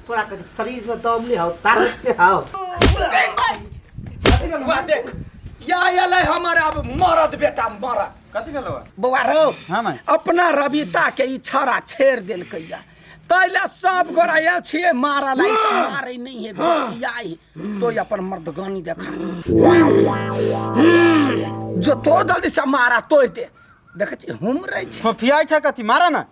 तोरा के शरीर में दम नहीं हो, ताकत नहीं हो। बौआ देख, या एलै हमर अब मरद बेटा मरद। कथी भेलौ? बौआ रौ। हाँ माय। अपना रविता के ई छड़ा छेड़ देलकैया, तै लए सब गोरा आयल छियै मारऽ ला। ई सब मारै नहि है, गोतियाइ तो अपन मर्दगानी देखा जो तो जल्दी से मारा तोड़ दे। देखै छी हम रहै छी। फोफियाइ छ कथी? मारा ना।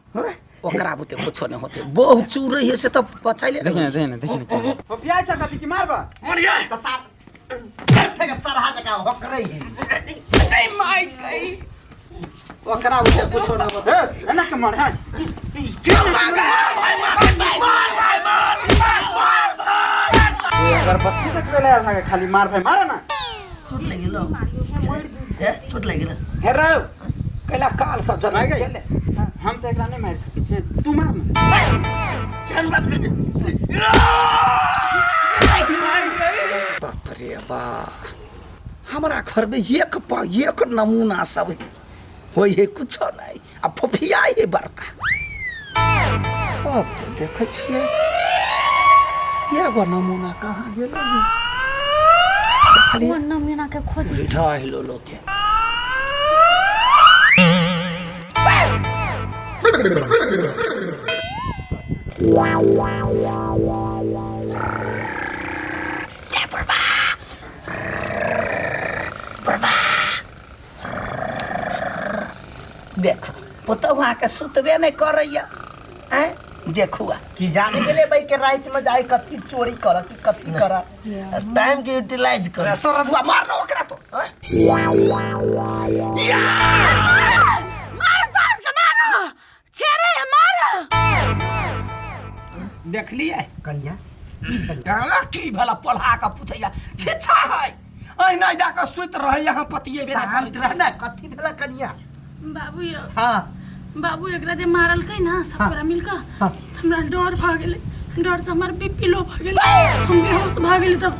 ओकरा बुते कुछो नहि होते, बहुत चूर रही से तऽ बचैले। देखि ना, देखि ना, देखि ना, फोफियाइ छ कथी कि मारबा? त तार बैठे के सरहा जका होकरै है। नहीं माय गई, ओकरा बुते कुछो नहि होते। ए, एना के मार है? अगरबत्ती देखबे ला आयल खाली मार भाई, मारा ना। चोट लागि गेलो हे, चोट लागि गेलो। हे रौ, कैला काल सब जना माय गई। गेलै। हम तऽ एकरा नहि मारि सकै छियै, तू मार ना। केहन बात करै छै? बाप रे बा, हमरा घर में एक पा एक नमूना सब होय है, कुछो नहीं आ फोफिया है बड़का। सब जे देखै छियै, एगो नमूना कहाँ गेल? खाली कोन नमूना के खोज ढाई लो के। देखू पुतहु अहाँके सुतबे नहि करैया। आँय देखू आ की जाने गेले भाई के रात में जाए कथी चोरी कर कि कथी कर, टाइम के यूटिलाइज कर। सरजुआ मार ना ओकरा तो। आँय? मार सार के मार, छेड़े है मार। देखलियै? कन्या। की भेला? पढ़ा कऽ पूछैया, छिच्छा है, अहिना जा कऽ सुति रहै यहाँ पतिये बेना। शांत रह ना, कथी भेला कन्या? बाबू यौ। हाँ। बाबू, एकरा जे मारलकै ना सब गोरा मिलकऽ, हाँ। तऽ हमरा डर भऽ गेलै। डर से हमर बीपी लो भऽ गेलै, हम बेहोश भऽ गेली तब।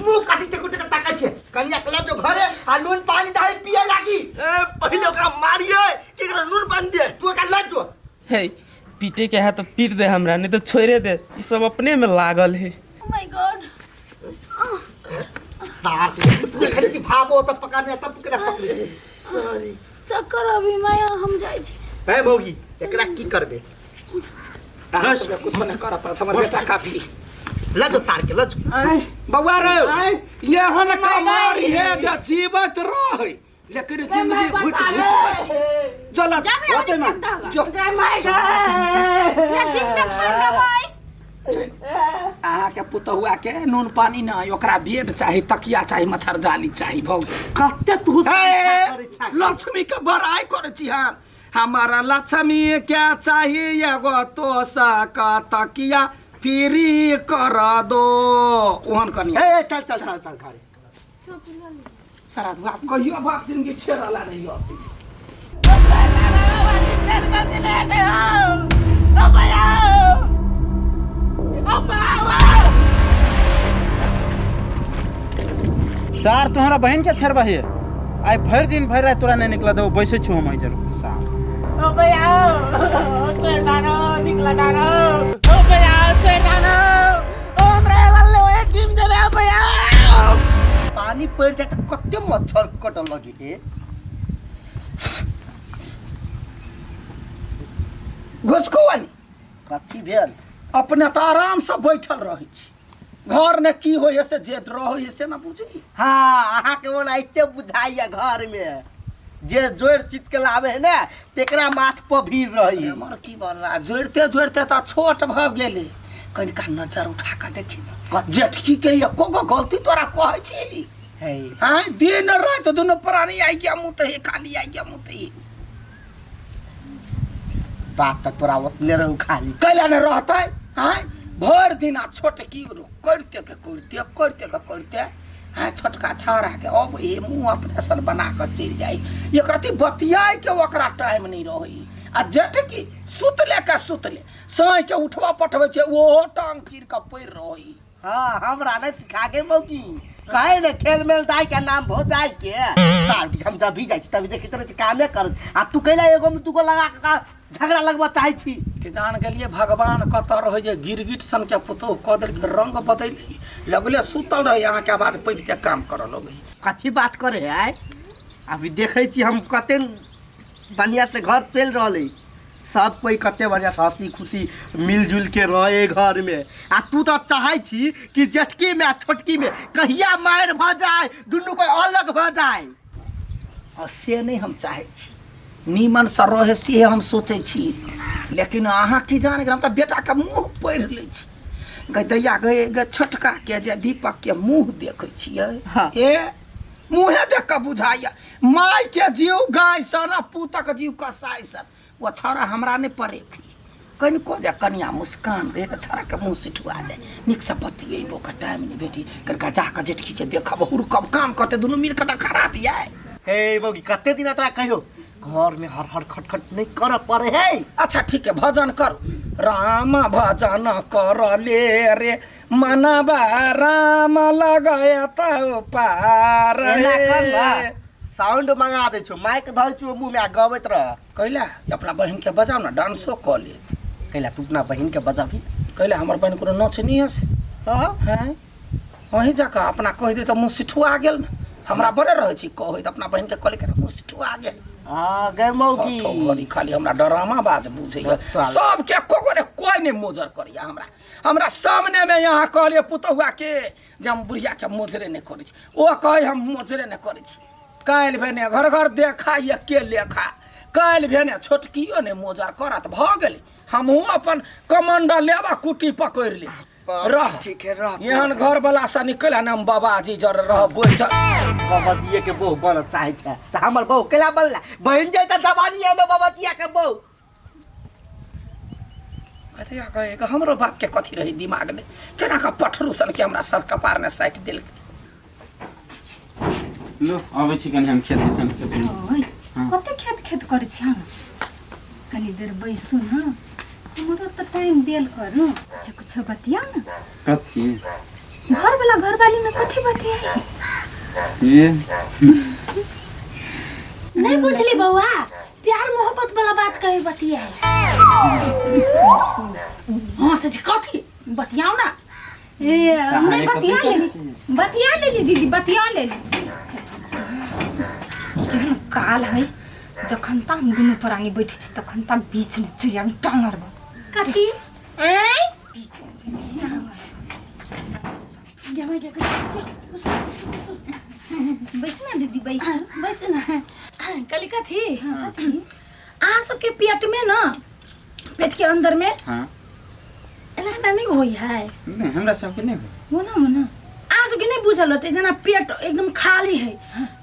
मुंह काटी टेकु टेकु ताकै छै। कन्या के लऽ जो घरे आ नून पानी दही पिए लागी। ए, पहिले ओकरा मारिए कि एकरा नून पानी दिए? तू एकरा लऽ जो। हे, पीटे के है तो पीट दे हमरा, नहीं तो छोड़े दे, ई सब अपने में लागल है। ओ my God. तार देखै छी भाबो तऽ पकड़ने तब केना पकड़े। सॉरी। चक्कर अभी माया, हम जाइ छी। हे भौजी, एकरा की करबे? कुछो नहि करऽ पड़त, हमर बेटा काफी। लऽ जो तार के, लऽ जो। बौआ रे, एहन कमारी है जे जीवत रहै, लेकिन जिंदगी घुट घुट चल। जाबे होते ना। जो। या जिंदा छोड़ देबै। अहाँके पुतहुआ के नून पानी नहि, ओकरा बेड चाही, तकिया चाही, मच्छरजाली चाही। भऽ गेल। कते तू हे, करै छा? लक्ष्मी के बड़ाई करै छी हम। हमारा लक्ष्मी के चाही एगो तोसा का तकिया फ्री कर दो, ओहन कनिया। ए चल चल चल चल घरे। सारा बाप कहियो बाप जिंदगी छेड़ला नहीं हो। सार तुम्हारा बहन के छेड़बा है? आइ भरि दिन भरि राति तोरा नहीं निकला दो, बैसे छु हम जरूर सार। पानी पड़ि जाए तऽ कते मच्छर कटऽ लगी हे। घुसकुआनी। कथी भेल? अपने तऽ आरामसँ बैठल रहै छी, घरमे की होइ है से जे रहै है से ना बुझली। हाँ, अहाँके ओनाहिते बुझाइया। घरमे जे जोड़ि चित के लाबे है ने, तेकरा माथ पर भीड़ रही। हमर की बनला, जोड़िते जोड़िते तऽ छोट भऽ गेलै। कनिका नजर उठा कऽ देखी ने जेठकी के, एको गो गलती तोरा कहै छी? है। आँय, दिन राति दुनू प्राणी आइ गया मुँह हे, खाली आइ गया मुँह हे। बात तऽ तोरा ओतने रहू खाली। कैला ने रहतै? आँय, भरि दिन आ छोटकी करिते के करिते करिते के करिते। आँय, छोटका छौड़ा के अब हे मुँह ऑपरेशन बना कऽ चलि जाइ, एकरती बतियाइ के ओकरा टाइम नहि रहै। आ जेठकी सुतले के सुतले, साँझ के उठबा पठबै छै, ओहो टांग चीर कऽ पड़ि रहै। हाँ, हमरा नहीं सिखा के मौकी कहे ने खेल मेल दाई के नाम भौजाई के। सार हम जब भी जाइ छी तभी देखैत रहै छी कामे कर, आ तू कैला एगो में दूगो लगा के का झगड़ा लगबऽ चाहै छी। कि जान गेलिए भगवान कतऽ रहै जे गिरगिट सन के पुतोह कऽ देलकै, रंग बदलि लगले सुतल रहै, अहाँके आवाज पड़िते काम करऽ लगै। कथी बात करे है? अभी देखै छी हम कते बढ़िया से घर चलि रहल है, सब कोई कते बढ़िया से हंसी खुशी मिलजुल के रहे घर में, आ तू तो चाहै छी कि जेठकी में आ छोटकी में कहिया मारि भऽ जाए, दुनू कोई अलग भऽ जाए। आ से नहि हम चाहै छी, नीमनसँ रहै से हम सोचै छी, लेकिन अहाँ की जान गेल, हम तऽ बेटाके मुँह पढ़ि लै छी। गै दैया गै, गै छोटकाके जे दीपकके मुँह देखै छियै। हाँ। ए मुँहे देख कऽ बुझाइए मायके जीव गाय सन आ पूतक जीव कसाइ सन। ओ छौड़ा हमरा नहि परेखी कनिको, जे कनिया मुस्कान दे तऽ छौड़ाके मुँह सिठुआ जाय, नीकसँ बतियेबो के टाइम नहि भेटी, कनिका जाकऽ जेठकीके देखब, हुड़कब, काम करतै दुनू मिल कऽ तऽ खराब यऽ। हे बौगी, कते दिन तोरा कहियो घर में हर हर खटखट नहीं कर पड़े है। अच्छा ठीक है, भजन कर, राम भजन कर ले रे मनबा, राम लगाया तो पार। एना कर ना, साउंड मंगा दै छौ, माइक धऽ छौ मुँह में आ गबैत रह। कैला अपना बहिन के बजाओ ना, डांसो कऽ लेत। कैला तू अपना बहिन के बजाबी? कैला हमर बहिन कोनो नचनी है से? हाँ। हैं, वहीं जाकऽ अपना कहि दे तऽ मुँह सिठुआ गेल ने, हमरा बड़े रहै छी कहै तऽ अपना बहिन के कहली मुँह सिठुआ गेल। आ गए मौगी। अठो घड़ी खाली हमरा डरामा बाज बुझैया। चल। सबके एको गोरे कोई नहीं मोजर करैया हमरा। हमरा सामने में यहाँ कहलिए पुतहुआ के जे हम बुढ़िया के मोजरे नहीं करै छी, ओ कहै हम मोजरे नहीं करै छी। काल्हि भेने घर घर देखा एके लेखा, काल्हि भेने छोटकियो नहि मोजर करत, भऽ गेलै हमहूँ अपन कमंडल लेब आ कुटी पकड़ि लेब। रह। ठीक है, रह। एहन घर वाला से निकल ने हम बाबाजी जर रह बैठल। बाबाजीए के बहु बनऽ चाहै छै तऽ हमर बहु केला बनला? बनि जेतै जवानीए में बाबाजीए के बहु। कथी कहे कि हमरो बाप के कथी रही दिमाग में, केना का पठरू सन के हमरा सब कपार में साटि देलकै। लो अबै छी कनि हम खेत दिसन से। ओइ, कते खेत खेत करै छी अहाँ? कनी देर बैसू न, हमरो तऽ टाइम देल करू जे कुछो बतिया न। कथी? घरवाला घरवाली में कथी बतिया? ये नहीं बुझली बउआ, प्यार मोहब्बत वाला बात कहे बतिया। हाँ से कथी बतियाओ ना। ए कहानी नहीं बतिया कथी लेली, बतिया लेली दीदी, बतिया लेली। केहन काल है, जखन ता हम दुनू प्राणी बैठे छी तखन ता बीच में चलि आबी टांगर भऽ। कथी? ऐं बीच में चलि आबी टांगर। गे गे गे, बैस ना दीदी, बैस। बैस ना। कली कथी अहाँ सबके पेट में ना, पेट के अंदर में हाँ एना एना नहीं होई है? नहीं, हमरा सबके नहीं होई। हो ना, हो ना। अहाँ सबके नहीं बुझल होतै, जेना पेट एकदम खाली है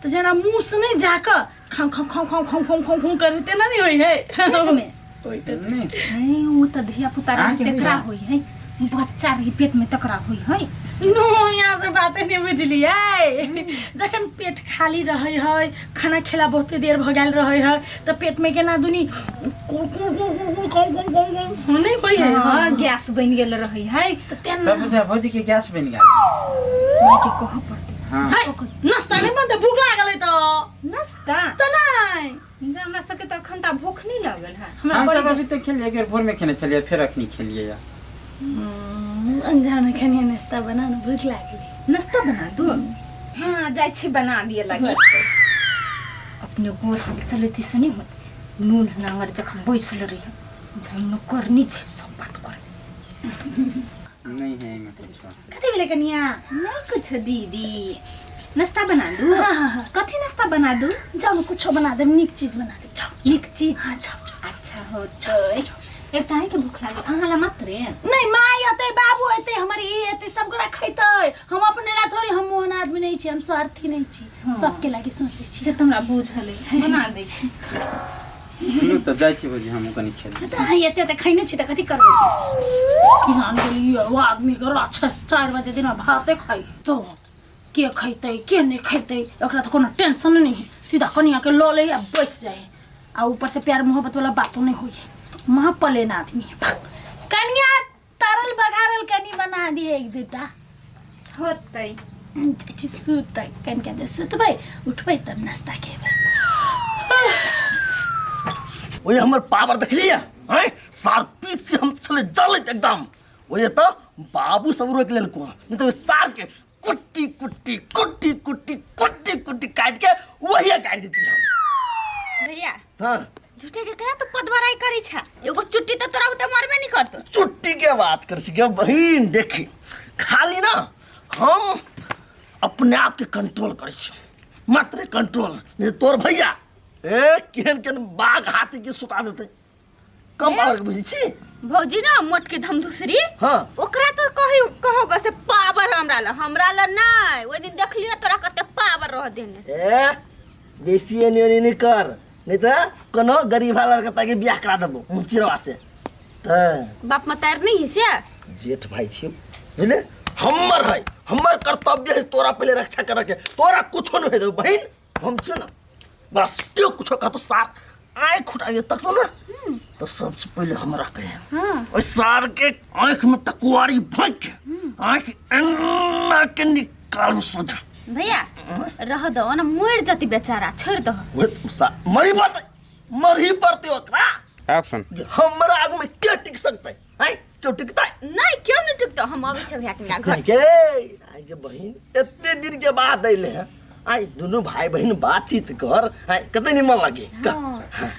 तऽ जेना मुँह से नहीं जाकऽ खाउ खाउ खाउ खाउ खाउ खाउ खाउ खाउ करे तेना नहीं होई है? पेट में होई तऽ नहीं। नहीं, ओ तऽ धिया पुता रही अहाँके तकरा होई होई है, बच्चा रही पेट में तकरा होई है। नो, यहाँ से बाते नहीं बुझलियै। जखन पेट खाली रहै है, खाना खेला बहुते देर भऽ गेल रहै है, तऽ पेट में केना दुनी कु कु कु कु कु कौ कौ कौ कौ नहीं होई है? हाँ, गैस बनि गेल रहै है। तऽ तेना तब बुझा भौजी के गैस बनि गेल। माय के कहऽ पड़तै। हाँ। है, नाश्ता नहीं बनतै? भूख लागल है तऽ नाश्ता तऽ नहीं जे हमरा सबके तऽ अखन तऽ भूख नहीं लगल है। हमरा हम बड़ी सब अभी तक खेलिए, एक बेर भोर में खेने छलिए, फेर अखनी खेलिए या। अनजान खनिया नाश्ता बना ने, भूख लागल। नाश्ता बना दू? हाँ, जाइ छी बना दिए लगी। अपने गोर हाथ चलेती से नहीं होत, नून नांगर जखन बैसल रही जे हम नौकरनी छी सब बात करे। नहीं है एहिमे कुछो। कथी भेलै कनिया? नहीं कुछ दीदी, नाश्ता बना दू। हाँ हाँ हाँ। कथी नाश्ता बना दू? जाओ ने, कुछो बना देब, नीक चीज बना देब, जाओ। नीक चीज? हाँ, जाओ जाओ। अच्छा हो तो एक के भूख लागल अहाँ ला मात्रे? नहीं, माय एतै, बाबू एतै, हमर ई एतै, सब गोरा खैतै, हम अपने ला थोड़ी। हम मोहन आदमी नहीं छी, हम स्वार्थी नहीं छी। हाँ। सबके लागी सोचै छी। से तऽ हमरा बुझल है, बना दै छी। नु तऽ जाइ छी भौजी, हमहूँ कनि खेल। तऽ अहाँ एते तऽ खैने छी तऽ कथी करबै? किसान के लिए वो आदमी के राक्षस 4 बजे दिन में भाते खाई तो के खैतै के नहीं खैतै, ओकरा तऽ कोनो टेंशन नहीं है, सीधा कनिया के लऽ ले आ बैस जाए, आ ऊपर से प्यार मोहब्बत वाला बातो नहीं होई है। महा पलेन आदमी है। भाग। कनिया तरल बघारल कनी बना दिए एक दूटा। होतै। जाइ छी सुतै, कनिका देर सुतबै, उठबै तब नाश्ता खेबै। ओहि हमर पावर देखलिए आँय सार पीठ से हम छले जलैत एकदम। ओहि तऽ बाबू सब रोकि लेलको, नहीं तऽ ओहि सार के कुट्टी कुट्टी कुट्टी कुट्टी कुट्टी कुट्टी काटि के वही काटि देती हम। भैया हाँ झूठे के कहे तो पदबराई करै छा, एगो चुट्टी तो तोरा उते मरबे नहीं करतो। चुट्टी के बात कर सी बहिन, देखी खाली ना हम अपने आप के कंट्रोल करै छी, मात्र कंट्रोल, नहीं तोर भैया ए केहन केहन बाघ हाथी के सुता देते। कम पावर के बुझै छी भौजी ना मोट के धमधुसरी। हाँ ओकरा तो कही कहो बस पावर हमरा ला, हमरा ला नहीं। ओइ दिन देखलियो तोरा कते पावर रह देने। ए बेसी एनी ओनी नहीं कर, नहीं तो कोनो गरीब लड़का ताकि बियाह करा देबो मुचिरवा से। त बाप मतार नहीं है से जेठ भाई छी बुझले, हमर है, हमर कर्तव्य है तोरा पहले रक्षा करे के, तोरा कुछो नहीं देबो बहिन, हम छी ना बस क्यों कुछो कहतो सार आँख खुटा तक तो ना तो सबसे पहले हमरा कहे। हाँ ओइ सार के आँख में तकुआरी भोंक आँख एना के निकालू सोझा। भैया रह दो ना, मर जती बेचारा, छोड़ दो। ओए तुम सा मरी पड़ते, मरी पड़ते ओकरा। एक्शन। हमरा आगू में के टिक सकते हैं? क्यों टिकता है? नहीं क्यों नहीं टिकता, हम अबै छै भैया के घर। के आई के बहिन एते दिन के बाद अइले हैं, आई दोनों भाई बहन बातचीत कर, आई कते निमन लगे। हाँ।